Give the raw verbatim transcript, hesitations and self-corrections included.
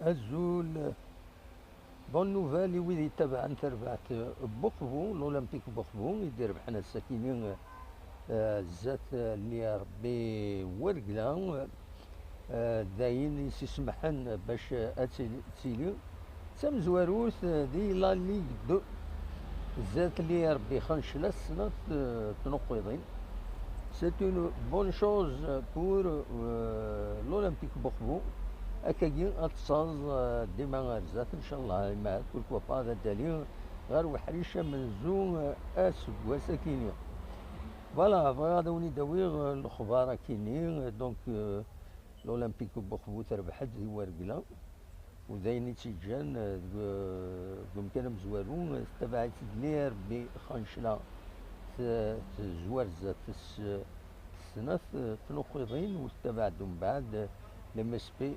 Azul. Bonne nouvelle i wid yettabaɛen tarbaɛt n Buqbu, l'Olympique Buqbu, i d-irebḥen ass-akini, eh, zdat, eh, l'I R B Wergla, eh, d ayen i s-isemḥen bac, eh, ad tili, tili d tamezwarut, eh, di la Ligue deux, zdat l'I R B Xancla s snat, eh, tnuqqiḍin. C'est une bonne chose pour, euh, l'Olympique Buqbu. Akkagi ad tettaẓ, euh, dima ar zdat, ncallah, ma pourquoi pas ad d-tali ɣer uḥric amenzu, euh, aseggas akini. Voilà, bɣiɣ ad awen-id-awiɣ, euh, lexbar akini. Donc, euh, l'Olympique Buqbu terbeḥ-d di Wergla. U d ayen i tt-iǧǧan, eh, deg, deg umkan amezwaru, eh, tettabaɛ-itt-id l'I R B Xancla, t-, tezwar zdat s, s snat, eh, tnuqqiḍin, u tettabaɛ-d umbeɛd, eh, l'M S P